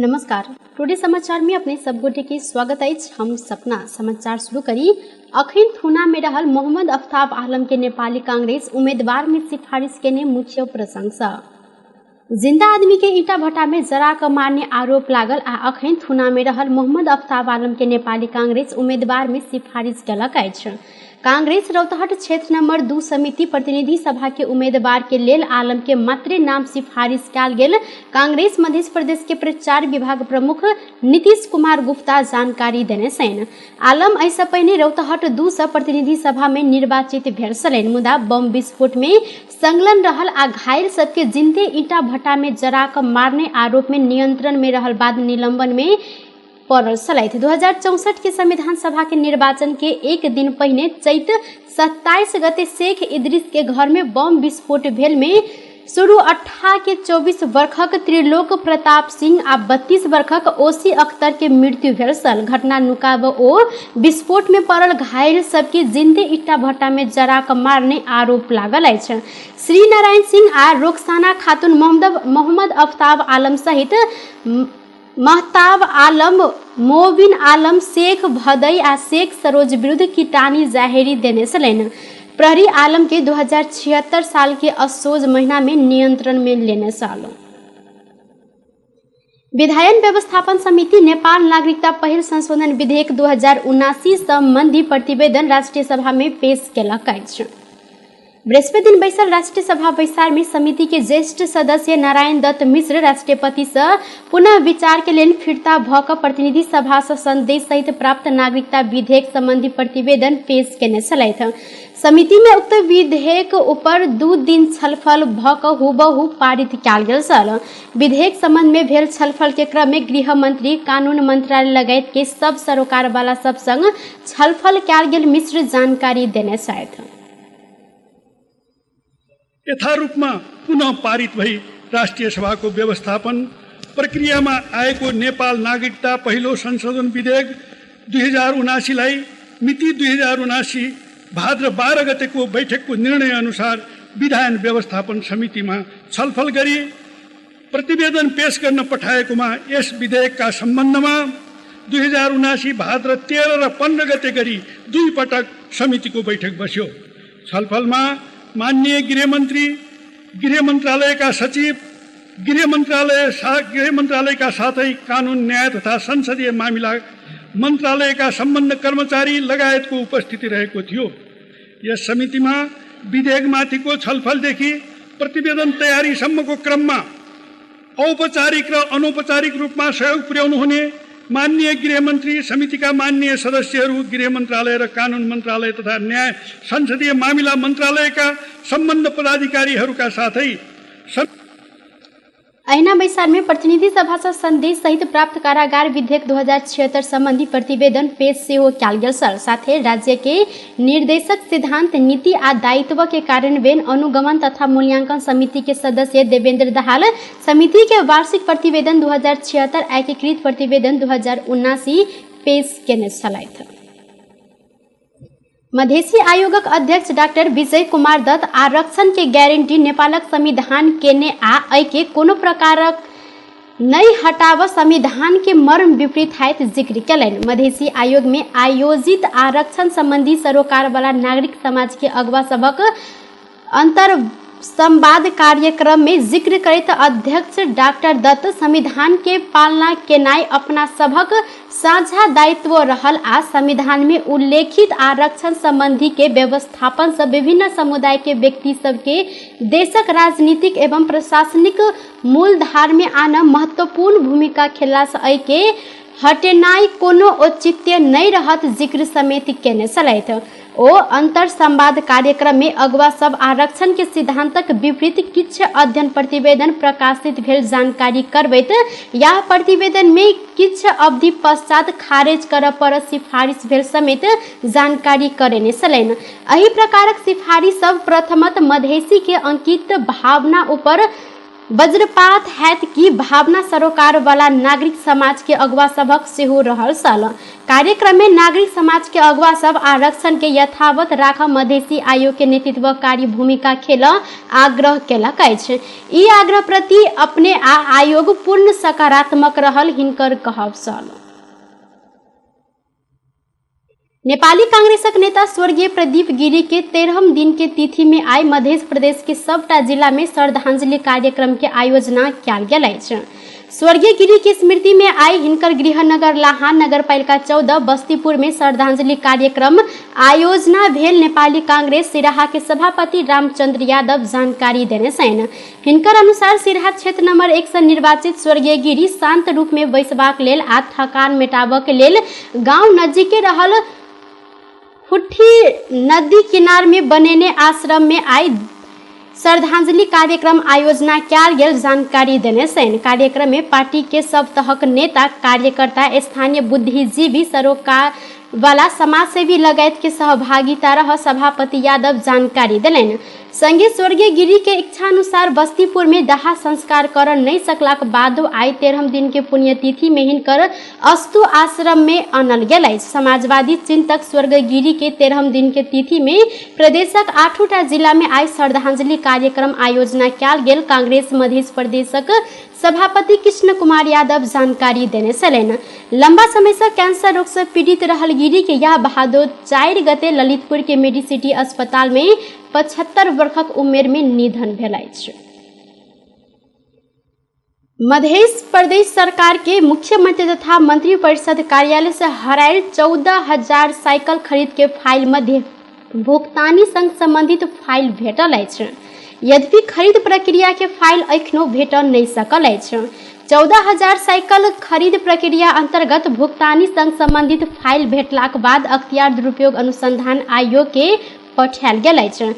नमस्कार, टुडे समाचार में अपने सब गोटे के स्वागत अछि। हम सपना समाचार शुरू करी। अखन थुना में रहल मोहम्मद अफ्ताब आलम के नेपाली कांग्रेस उम्मीदवार में सिफारिश केने मुख्य प्रशंसा। जिंदा आदमी के ईंटा भट्टा में जरा क मारने आरोप लागल आ अखन थुना में रहल मोहम्मद अफ्ताब आलम के नेपाली कांग्रेस उम्मीदवार में सिफारिश केलक अछि। कांग्रेस रौतहट क्षेत्र नंबर 2 समिति प्रतिनिधि सभा के उम्मीदवार के लेल आलम के मात्रे नाम सिफारिश कयल गेल कांग्रेस मध्य प्रदेश के प्रचार विभाग प्रमुख नीतीश कुमार गुप्ता जानकारी देने छनि। आलम एहिसँ पहिने रौतहट 2 सँ प्रतिनिधि सभा में निर्वाचित भेल छलनि, मुदा बम विस्फोट में संलग्न रहल आ घायल सबके जिंदे ईंटा भट्टा में जरा क मारने आरोप में नियंत्रण में रहल बाद निलंबन में पड़ल छलथि। 2064 के संविधान सभा के निर्वाचन के एक दिन पहिने चैत 27 गते शेख इद्रिस के घर में बम विस्फोट भेल में शुरू 18 के 24 वर्षक त्रिलोक प्रताप सिंह आ 32 वर्षक ओसी अख्तर के मृत्यु भेल छल। घटना नुकाब ओ विस्फोट में पड़ल घायल सबके जिंदे ईंटा भट्टा में जरा क मारने आरोप लागल अछि। श्री नारायण सिंह आ रोकसाना खातून मोहम्मद अफ्ताब आलम सहित महताब आलम, मोबिन आलम, शेख भदई आ शेख सरोज विरुद्ध किटानी जाहेरी देने छलनि। प्रहरी आलम के 2076 साल के असोज महीना में नियंत्रण में लेने छल। विधायन व्यवस्थापन समिति नेपाल नागरिकता पहिल संशोधन विधेयक 2079 संबंधी प्रतिवेदन राष्ट्रीय सभा में पेश केलक अछि। बृहस्पति दिन बैसल राष्ट्रीय सभा बैसार में समिति के ज्येष्ठ सदस्य नारायण दत्त मिश्र राष्ट्रपति से पुनः विचार के लेल फिर्ता भ क प्रतिनिधि सभा से संदेश सहित प्राप्त नागरिकता विधेयक संबंधी प्रतिवेदन पेश केने छलथि। समिति में उक्त विधेयक ऊपर 2 दिन छलफल भ क हुबहु पारित कयल गेल छल। विधेयक संबंध में भेल छलफल के क्रम में गृह मंत्री, कानून मंत्रालय लगायत के सब सरोकार वाला सब संग छलफल कयल गेल मिश्र जानकारी देने छथि। यथारूपमा पुनः पारित भई राष्ट्रिय सभाको व्यवस्थापन प्रक्रियामा आएको नेपाल नागरिकता पहिलो संशोधन विधेयक 2079 लाई मिति 2079 भाद्र 12 गतेको बैठकको निर्णय अनुसार विधायन व्यवस्थापन समितिमा छलफल गरी प्रतिवेदन पेश गर्न पठाएकोमा यस विधेयकका सम्बन्धमा 2079 भाद्र 13 र 15 गते गरी 2 पटक समितिको बैठक बस्यो। छलफलमा माननीय गृहमन्त्री, गृह मन्त्रालयका सचिव, गृह मन्त्रालयका साथै कानुन न्याय तथा संसदीय मामिला मन्त्रालयका सम्बद्ध कर्मचारी लगायतको उपस्थिति रहेको थियो। यस समितिमा विधेयकमाथिको छलफलदेखि प्रतिवेदन तयारीसम्मको क्रममा औपचारिक र अनौपचारिक रूपमा सहयोग पुर्याउनु हुने माननीय गृहमन्त्री, समितिका माननीय सदस्यहरू, गृह मन्त्रालय र कानुन मन्त्रालय तथा न्याय संसदीय मामिला मन्त्रालयका सम्बद्ध पदाधिकारीहरूका साथै अहिना बैसार में प्रतिनिधि सभा से संदेश सहित प्राप्त कारागार विधेयक 2076 संबंधी प्रतिवेदन पेश सेहो कयल गेल छल। साथे राज्य के निर्देशक सिद्धांत, नीति आ दायित्व के कार्यान्वयन, अनुगमन तथा मूल्यांकन समिति के सदस्य देवेंद्र दाहाल समिति के वार्षिक प्रतिवेदन 2076 एकीकृत प्रतिवेदन 2079 पेश केने छलथि। मधेसी आयोगक अध्यक्ष डाक्टर विजय कुमार दत्त आरक्षण के गारंटी नेपालक संविधान केने आ एहि के कोनो प्रकारक नहि हटाब संविधान के मर्म विपरीत हैत जिक्र केलनि। मधेसी आयोग में आयोजित आरक्षण संबंधी सरोकार वाला नागरिक समाज के अगुवा सभक अंतर संवाद कार्यक्रम में जिक्र करैत अध्यक्ष डाक्टर दत्त संविधान के पालना केनाइ अपना सभक साझा दायित्व रहल आ संविधान में उल्लेखित आरक्षण संबंधी के व्यवस्थापन से विभिन्न समुदाय के व्यक्ति सबके देशक राजनीतिक एवं प्रशासनिक मूलधार में आन महत्वपूर्ण भूमिका खेलला से एहि के हटेनाइ कोनो औचित्य नहि रहत जिक्र समेत केने छलथि। ओ अंतर संवाद कार्यक्रम में अगुवा सब आरक्षण के सिद्धांतक विपरीत किछु अध्ययन प्रतिवेदन प्रकाशित भेल जानकारी करबैत यह प्रतिवेदन में किछु अवधि पश्चात खारिज करऽ पर सिफारिश भेल समेत जानकारी करेने छलनि। एहि प्रकारक सिफारिश सब प्रथमत मधेसी के अंकित भावना ऊपर वज्रपात हैत की भावना सरोकार वाला नागरिक समाज के अगुवा सभक सेहो रहल छल। कार्यक्रम में नागरिक समाज के अगुवा सब आरक्षण के यथावत राख मधेसी आयोग के नेतृत्वकारी भूमिका खेल आग्रह केलक अछि। ई आग्रह प्रति अपने आ आयोग पूर्ण सकारात्मक रहल हिनकर कहब छल। नेपाली कांग्रेसक नेता स्वर्गीय प्रदीप गिरी के 13 दिन के तिथि में आइ मध्य प्रदेश के सबटा जिला में श्रद्धांजलि कार्यक्रम के आयोजना कयल गेल अछि। स्वर्गीय गिरी के स्मृति में आइ हिनकर गृहनगर लाहान नगरपालिका 14 बस्तीपुर में श्रद्धांजलि कार्यक्रम आयोजना भेल नेपाली कांग्रेस सिराहा के सभापति रामचंद्र यादव जानकारी देने छनि। हिनकर अनुसार सिराहा क्षेत्र नंबर 1 से निर्वाचित स्वर्गीय गिरी शांत रूप में बैसबाक लेल आ थकान मेटाबऽ के लेल गांव नजीके रहल फुट्ठी नदी किनार में बनेने आश्रम में आइ श्रद्धांजलि कार्यक्रम आयोजना कयल गेल जानकारी देने छनि। कार्यक्रम में पार्टी के सब तहक नेता, कार्यकर्ता, स्थानीय बुद्धिजीवी, सरोकार वाला समाजसेवी लगायत के सहभागिता रह सभापति यादव जानकारी देलनि। संगे स्वर्गीय गिरी के इच्छानुसार बस्तीपुर में दाह संस्कार कर नहीं सकलाक बादो आइ 13 दिन के पुण्यतिथि में हिनकर अस्तु आश्रम में अनल गेल अछि। समाजवादी चिंतक स्वर्गीय गिरी के 13 दिन के तिथि में प्रदेशक 8टा जिला में आइ श्रद्धांजलि कार्यक्रम आयोजना कयल गेल कांग्रेस मध्य प्रदेशक सभापति कृष्ण कुमार यादव जानकारी देने छलनि। लंबा समय से कैंसर रोग से पीड़ित रहल गिरी के यह भादो 4 गते ललितपुर के मेडिसिटी अस्पताल में 75 वर्षक उमेर में निधन भेल अछि। मध्य प्रदेश सरकार के मुख्यमंत्री तथा मंत्री परिषद कार्यालय से हरायल 14,000 साइकिल खरीद के फाइल मध्य भुगतानी संग संबंधित फाइल भेटल अछि। यद्यपि खरीद प्रक्रिया के फाइल एखनो भेटल नहि सकल अछि। 14,000 साइकिल खरीद प्रक्रिया अंतर्गत भुगतानी संग संबंधित फाइल भेटलाक बाद अख्तियार दुरुपयोग अनुसंधान आयोग के पठायल गेल अछि।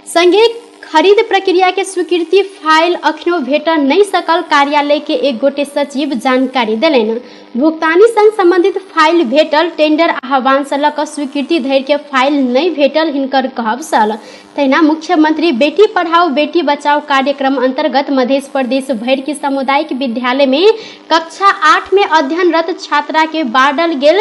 संगे खरीद प्रक्रिया के स्वीकृति फाइल अखनो भेटल नहि सकल कार्यालय के एक गोटे सचिव जानकारी देलनि। भुगतानी संग संबंधित फाइल भेटल, टेंडर आह्वान से लऽ कऽ स्वीकृति धरि के फाइल नहि भेटल हिनकर कहब छल। तहिना मुख्यमंत्री बेटी पढ़ाओ बेटी बचाओ कार्यक्रम अंतर्गत मध्य प्रदेश भरि के सामुदायिक विद्यालय में कक्षा 8 में अध्ययनरत छात्रा के बांटल गेल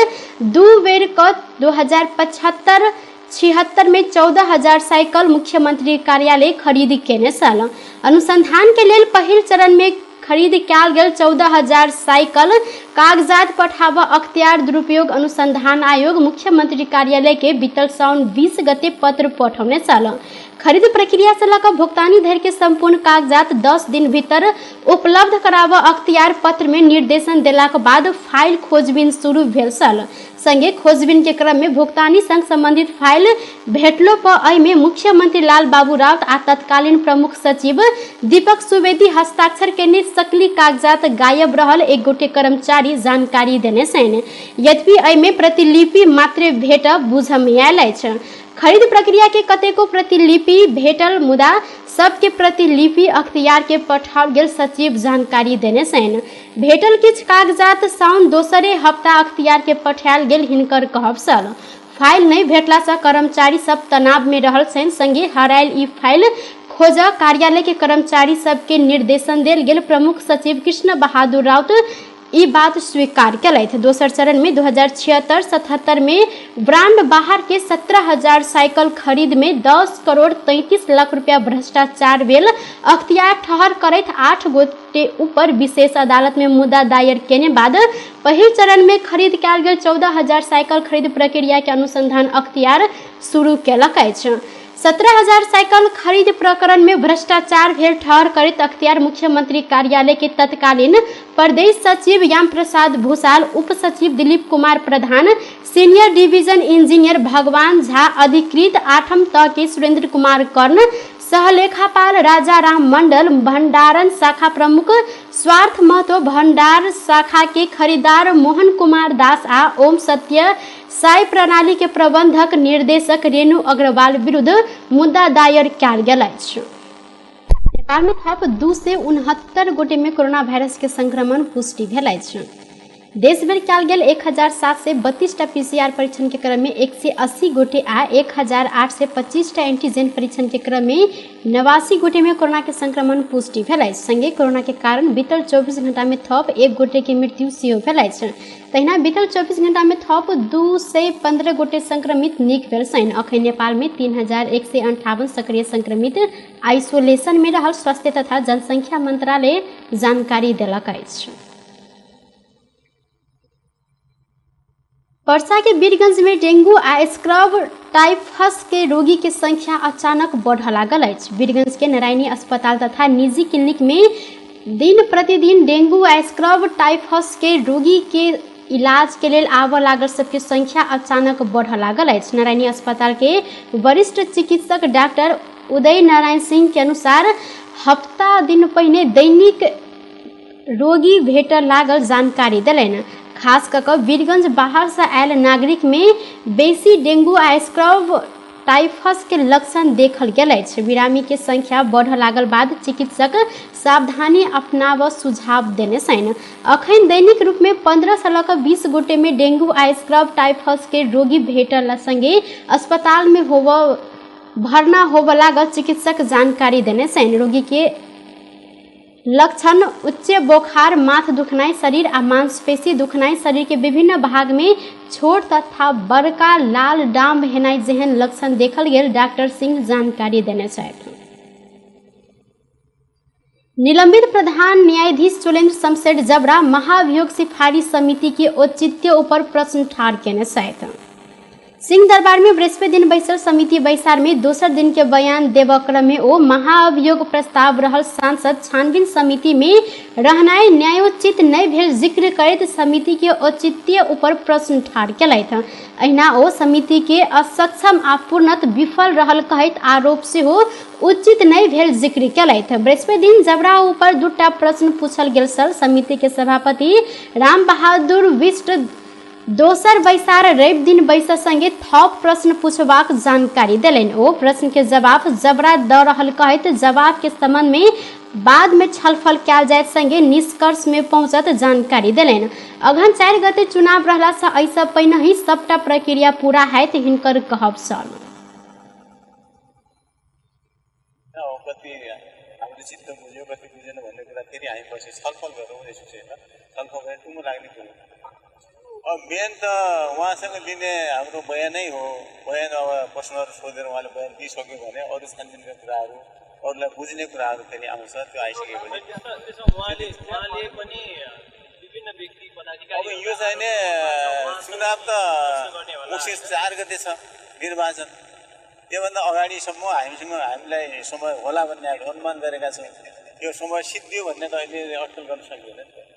2 बेर क 2075-76 में 14,000 साइकिल मुख्यमंत्री कार्यालय खरीद केने छल। अनुसंधान के लेल पहिल चरण में खरीद कयल गेल 14,000 साइकिल कागजात पठाब अख्तियार दुरुपयोग अनुसंधान आयोग मुख्यमंत्री कार्यालय के बीतल साउन 20 गते पत्र पठौने छल। खरीद प्रक्रिया से लऽ भुगतानी धरि के संपूर्ण कागजात 10 दिन भीतर उपलब्ध कराब अख्तियार पत्र में निर्देशन देलाक बाद फाइल खोजबीन शुरू भेल छल। संगे खोजबीन के क्रम में भुगतानी संग संबंधित फाइल भेटलो पर एहिमे मुख्यमंत्री लाल बाबू राउत आ तत्कालीन प्रमुख सचिव दीपक सुवेदी हस्ताक्षर केने सकली कागजात गायब रहल एक गोटे कर्मचारी जानकारी देने छनि। यद्यपि एहिमे प्रतिलिपि मात्र भेटब बुझमे आयल अछि। खरीद प्रक्रिया के कतेको प्रतिलिपि भेटल मुदा सबके प्रतिलिपि अख्तियार के पठाओल गेल सचिव जानकारी देने छनि। भेटल किछु कागजात साउन दोसरे हप्ता अख्तियार के पठायल गेल हिनकर कहब छल। फाइल नहि भेटला से कर्मचारी सब तनाव में रहल छनि। संगे हरायल ई फाइल खोज कार्यालय के कर्मचारी सबके निर्देशन देल गेल प्रमुख सचिव कृष्ण बहादुर राउत ई बात स्वीकार केलथि। दोसर चरण में 2076-77 में ब्रांड बाहर के 17,000 साइकिल खरीद में 10 करोड़ 33 लाख रुपया भ्रष्टाचार भेल अख्तियार ठहर करैत 8 गोटे ऊपर विशेष अदालत में मुद्दा दायर केने बाद पहिल चरण में खरीद कयल गेल 14,000 साइकिल खरीद प्रक्रिया के अनुसंधान अख्तियार शुरू केलक अछि। 17,000 साइकिल खरीद प्रकरण में भ्रष्टाचार भेल ठहर करैत अख्तियार मुख्यमंत्री कार्यालय के तत्कालीन प्रदेश सचिव याम प्रसाद भूषाल, उप सचिव Dilip Kumar Pradhan, senior division engineer Bhagwan Jha, अधिकृत 8म तह के सुरेंद्र कुमार कर्ण, सहलेखापाल राजा राम मंडल, भंडारण शाखा प्रमुख स्वार्थ महतो, भंडार शाखा के खरीदार मोहन कुमार दास आ ओम सत्य साई प्रणाली के प्रबंधक निर्देशक रेणु अग्रवाल विरुद्ध मुद्दा दायर कयल गेल अछि। नेपाल में थप 269 गोटे में कोरोना वायरस के संक्रमण पुष्टि भेल अछि। देशभरि कयल गेल 1732 टा पीसीआर परीक्षण के क्रम में 180 गोटे आ 1825 टा एंटीजन परीक्षण के क्रम में 89 गोटे में कोरोना के संक्रमण पुष्टि भेल अछि। संगे कोरोना के कारण बीतल 24 घंटा में थप 1 गोटे के मृत्यु सेहो भेल अछि। तहिना बीतल 24 घंटा में थप 215 गोटे संक्रमित नीक भेल छनि। अखन नेपाल में 3158 सक्रिय संक्रमित आइसोलेशन में रहल स्वास्थ्य तथा जनसंख्या मंत्रालय जानकारी देलक अछि। पर्सा के वीरगंज में डेंगू आ स्क्रब टाइफस के रोगी के संख्या अचानक बढ़ लागल अछि। वीरगंज के नारायणी अस्पताल तथा निजी क्लिनिक में दिन प्रतिदिन डेंगू आ स्क्रब टाइफस के रोगी के इलाज के लेल आबऽ लागल सबके संख्या अचानक बढ़ लागल अछि। नारायणी अस्पताल के वरिष्ठ चिकित्सक डॉक्टर उदय नारायण सिंह के अनुसार हफ्ता दिन पहिने दैनिक रोगी भेटऽ लागल जानकारी देलनि। खास कऽ कऽ वीरगंज बाहर से आयल नागरिक में बेसी डेंगू आ स्क्रब टाइफस के लक्षण देखल गेल अछि। बिरामी के संख्या बढ़ लागल बाद चिकित्सक सावधानी अपनाबऽ सुझाव देने छनि। अखन दैनिक रूप में 15 से लऽ कऽ 20 गोटे में डेंगू आ स्क्रब टाइफस के रोगी भेटल संगे अस्पताल में होबऽ भर्ना होबऽ लागल चिकित्सक जानकारी देने छनि। रोगी के लक्षण उच्च बोखार, माथ दुखनाइ, शरीर आ मांसपेशी दुखनाइ, शरीर के विभिन्न भाग में छोट तथा बड़का लाल डाम हेनाइ जेहन लक्षण देखल गेल डॉक्टर सिंह जानकारी देने छथि। निलंबित प्रधान न्यायाधीश चोलेन्द्र शमशेर जबरा महाभियोग सिफारिश समिति के औचित्य ऊपर प्रश्न ठाढ़ केने छथि। सिंह दरबार में बृहस्पति दिन बैसल समिति बैसार में दोसर दिन के बयान देव क्रम में ओ महाअभियोग प्रस्ताव रहल सांसद छानबीन समिति में रहनाइ न्यायोचित नहि भेल जिक्र करैत समिति के औचित्य ऊपर प्रश्न ठाढ़ केलथि। अहिना ओ समिति के असक्षम आ पूर्णत विफल रहल कहैत आरोप सेहो उचित नहि भेल जिक्र केलथि। बृहस्पति दिन जबरा ऊपर दूटा प्रश्न पूछल गेल छल। समिति के सभापति राम बहादुर विष्ट दोसर बैसार रवि दिन बैसक संगे थप प्रश्न पूछबाक जानकारी देलनि। ओ प्रश्न के जवाब जबरा दऽ रहल कहैत जवाब के संबंध में बाद में छलफल कयल जायत संगे निष्कर्ष में पहुंचत जानकारी देलनि। अगहन 4 गते चुनाव रहला से एहिसँ पहिनहि सबटा प्रक्रिया पूरा हैत हिनकर कहब छल। कति हाम्रो चित्त बुझ्यो कति बुझेन भन्ने कुरा फेरि हामी पछि छलफल गरौँ यसो चाहिँ छलफल गरेर टुङ्गो लाग्ने कुरो। अब मेन त उहाँसँग लिने हाम्रो बयानै हो। बयान अब प्रश्नहरू सोधेर उहाँले बयान दिइसक्यो भने अरू छानबिनका कुराहरू अरूलाई बुझ्ने कुराहरू फेरि आउँछ। त्यो आइसकेपछि अब यो चाहिँ नि चुनाव त मङ्सिर 4 गते छ निर्वाचन, त्योभन्दा अगाडिसम्म हामीसँग हामीलाई समय होला भन्ने हामी अनुमान गरेका छौँ। यो समय सिद्धियो भन्ने त अहिले अटकल गर्न सकिँदैन नि त।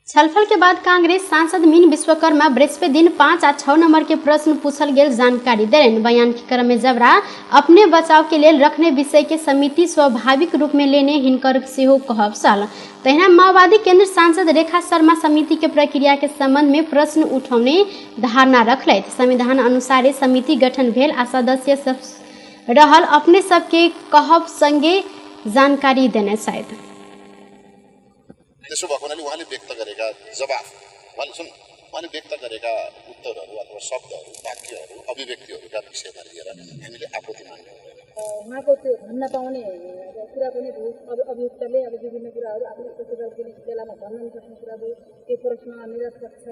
छलफल के बाद कांग्रेस सांसद मीन विश्वकर्मा बृहस्पति दिन 5 आ 6 नंबर के प्रश्न पूछल गेल जानकारी देलनि। बयान के क्रम में जबरा अपने बचाव के लेल रखने विषय के समिति स्वाभाविक रूप में लेने हिनकर सेहो कहब छल। तहिना माओवादी केंद्र सांसद रेखा शर्मा समिति के प्रक्रिया के संबंध में प्रश्न उठौने धारणा रखलथि। संविधान अनुसारे समिति गठन भेल आ सदस्य सब रहल अपने सबके कहब संगे जानकारी देने छथि। त्यसो भएको हुनाले उहाँले व्यक्त गरेका जवाफ, उहाँले व्यक्त गरेका उत्तरहरू अथवा शब्दहरू, वाक्यहरू, अभिव्यक्तिहरूका विषयमा लिएर हामीले आपत्ति मान्नु हुँदैन। उहाँको त्यो भन्न पाउने कुरा पनि भयो। अब अभियुक्तले अब विभिन्न कुराहरू आफ्नो प्रतिकार दिने बेलामा भन्न नसक्ने कुरा भयो, त्यो प्रश्न निरर्थक छ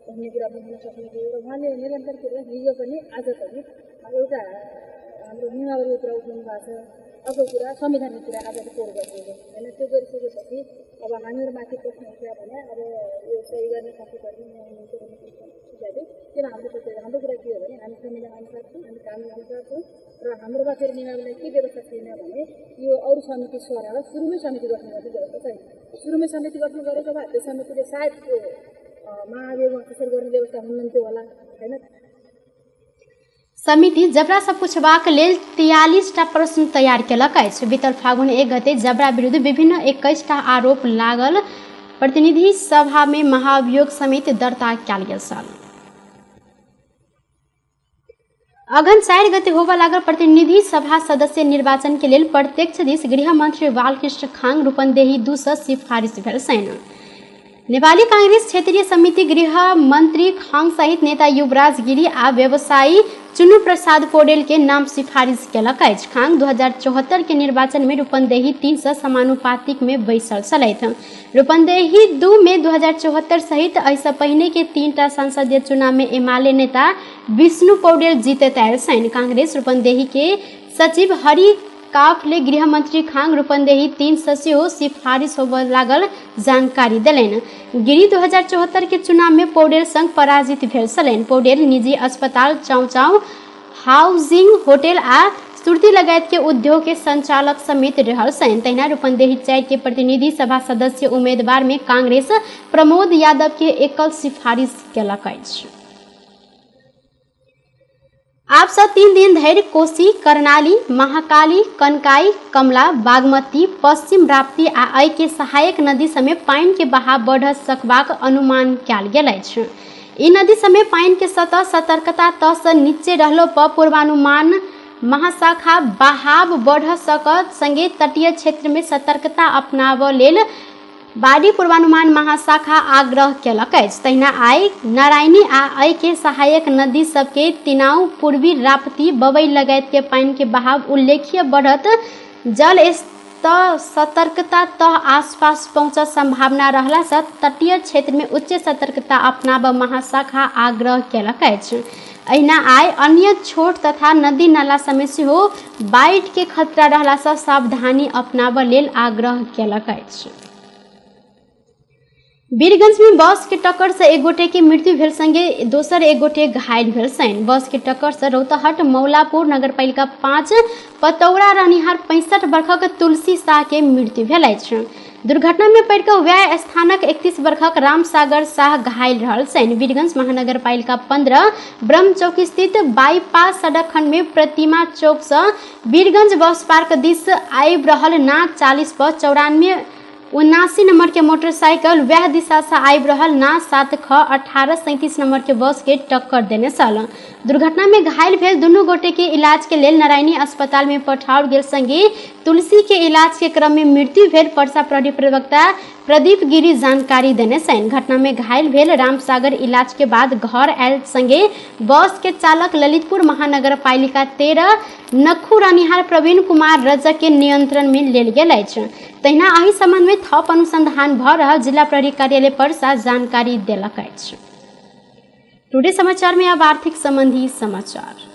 भन्ने कुरा पनि हुन सक्ने थियो। र उहाँले निरन्तर के भने हिजो पनि आज पनि एउटा हाम्रो नियमावलीको कुरा उठाउनु भएको छ। अर्को कुरा संविधानको कुरा आज कोर गरिदिएको होइन। त्यो गरिसकेपछि अब हामीहरूमाथि प्रश्न उठ्यो भने अब यो सही गर्ने कसो गर्ने हुनुहुन्छ भन्ने सुझाइदियो। त्यसमा हाम्रो सोचेर हाम्रो कुरा के हो भने हामी संविधान अनुसार छौँ, हामी कानुन अनुसार छौँ र हाम्रोमा फेरि नियमावलीलाई के व्यवस्था छैन भने यो अरू समिति सरेर सुरुमै समिति गठन गर्ने व्यवस्था छैन। सुरुमै समिति गठन गरेको भए त्यो समितिले सायद त्यो महाअभियोगमा त्यसरी गर्ने व्यवस्था हुनुहुन्थ्यो होला होइन। समिति जबरा सँ पूछबाक लेल 43 टा प्रश्न तैयार केलक अछि। बीतल फागुन 1 गते जबरा विरुद्ध विभिन्न 21 टा आरोप लागल प्रतिनिधि सभा में महाअभियोग समेत दर्ता कयल गेल छल। अघन 4 गते होबय लागल प्रतिनिधि सभा सदस्य निर्वाचन के लेल प्रत्यक्ष दिस गृह मंत्री बालकृष्ण खांग रूपन्देही 2 सँ सिफारिश भेल छनि। नेपाली कांग्रेस क्षेत्रीय समिति गृह मंत्री खांग सहित नेता युवराज गिरी आ व्यवसायी चुनु प्रसाद पौडेल के नाम सिफारिश केलक अछि। खांग 2074 के निर्वाचन में रूपन्देही 3 सँ समानुपातिक में बैसल छलथि। रूपन्देही 2 में 2074 सहित एहिसँ पहिने के 3टा संसदीय चुनाव में एमाले नेता विष्णु पौडेल जीतैत आयल छनि। कांग्रेस रूपन्देही के सचिव हरि काफले गृहमंत्री खांग रूपन्देही 3 सँ सेहो सिफारिश होबय लागल जानकारी देलनि। गिरी 2074 के चुनाव में पौडेल संग पराजित भेल छलनि। पौडेल निजी अस्पताल, चाउचाउ हाउसिंग होटल आ सुर्ती लगायत के उद्योग के संचालक समेत रहल छनि। तहिना रूपन्देही 4 के प्रतिनिधि सभा सदस्य उम्मीदवार में कांग्रेस प्रमोद यादव के एकल सिफारिश केलक अछि। आब सँ 3 दिन धरि कोशी, कर्णाली, महाकाली, कनकाई, कमला, बागमती, पश्चिम राप्ती आ एहि के सहायक नदी सभमे पानि के बहाव बढ़ सकबाक अनुमान कयल गेल अछि। ई नदी सभमे पानि के सतह सतर्कता तह सँ नीचे रहलो पर पूर्वानुमान महाशाखा बहाव बढ़ सकत संगे तटीय क्षेत्र में सतर्कता अपनाबऽ लेल बाढ़ि पूर्वानुमान महाशाखा आग्रह केलक अछि। तहिना आइ नारायणी आ एहि के सहायक नदी सबके तिनाउ, पूर्वी राप्ती, बबई लगायत के पानि के बहाव उल्लेखीय बढ़त जल स्तर सतर्कता तह आसपास पहुँचत संभावना रहला सँ तटीय क्षेत्र में उच्च सतर्कता अपनाबऽ महाशाखा आग्रह केलक अछि। एहिना आइ अन्य छोट तथा नदी नाला सभमे सेहो बाढ़ि के खतरा रहला सँ सावधानी अपनाबऽ लेल आग्रह केलक अछि। वीरगंज में बस के टक्कर से एक गोटे के मृत्यु भेल संगे दोसर एक गोटे घायल भेल छनि। बस के टक्कर से रौतहट मौलापुर नगरपालिका 5 पतौरा रहनिहार 65 वर्षक तुलसी शाह के मृत्यु भेल अछि। दुर्घटना में पड़ि कऽ वएह स्थानक 31 वर्षक रामसागर शाह घायल रहल छनि। वीरगंज महानगरपालिका 15 ब्रह्म चौक स्थित बाईपास सड़क खंड में प्रतिमा चौक से वीरगंज बस पार्क दिस आबि रहल ना 40 पर 9479 नंबर के मोटरसाइकिल वएह दिशा से आबि रहल ना 7 ख 1837 नंबर के बस के टक्कर देने छल। दुर्घटना में घायल भेल दुनू गोटे के इलाज के लेल नारायणी अस्पताल में पठाओल गेल संगे तुलसी के इलाज के क्रम में मृत्यु भेल परसा प्रहरी प्रवक्ता प्रदीप गिरी जानकारी देने छनि। घटना में घायल भेल रामसागर इलाज के बाद घर आयल संगे बस के चालक ललितपुर महानगरपालिका 13 नखू रहनिहार प्रवीण कुमार रजक के नियंत्रण में लेल गेल अछि। तहिना एहि संबंध में थप अनुसंधान भऽ रहल जिला प्रहरी कार्यालय परसा जानकारी देलक अछि। टुडे समाचार में अब आर्थिक संबंधी समाचार।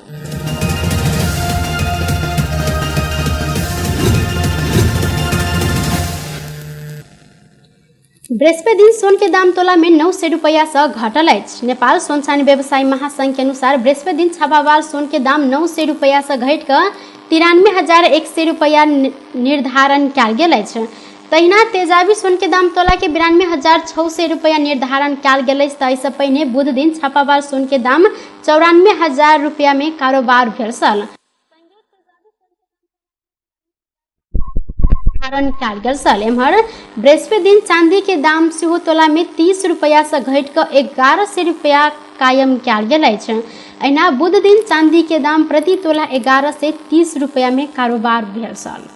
बृहस्पति दिन सोन के दाम तोला में 900 रुपया से घटल अछि। नेपाल सोन चानी व्यवसायी महासंघ के अनुसार बृहस्पति दिन छापावाल सोन के दाम 900 रुपया से घटि कऽ 93,100 रुपया निर्धारण कयल गेल अछि। तहिना तेजाबी सोन के दाम तोला के 92,600 रुपया निर्धारण कयल गेल अछि। तऽ एहिसँ पहिने बुध दिन छापावाल सोन के दाम 94,000 रुपया में कारोबार भेल छल। निर्धारण कयल गेल छल। एम्हर बृहस्पति दिन चांदी के दाम सेहो तोला में 30 रुपया से घटि कऽ 1100 रुपया कायम कयल गेल अछि। एहिना बुध दिन चांदी के दाम प्रति तोला 1130 रुपया में कारोबार भेल छल।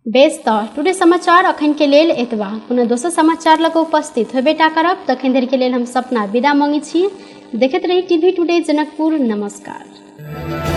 बेस तऽ टुडे समाचार अखन के लेल एतबा। पुनः दोसर समाचार लऽ कऽ उपस्थित होबे टा करब। तखन धरि के लेल हम सपना विदा मांगै छी। देखैत रही टीवी टुडे जनकपुर। नमस्कार।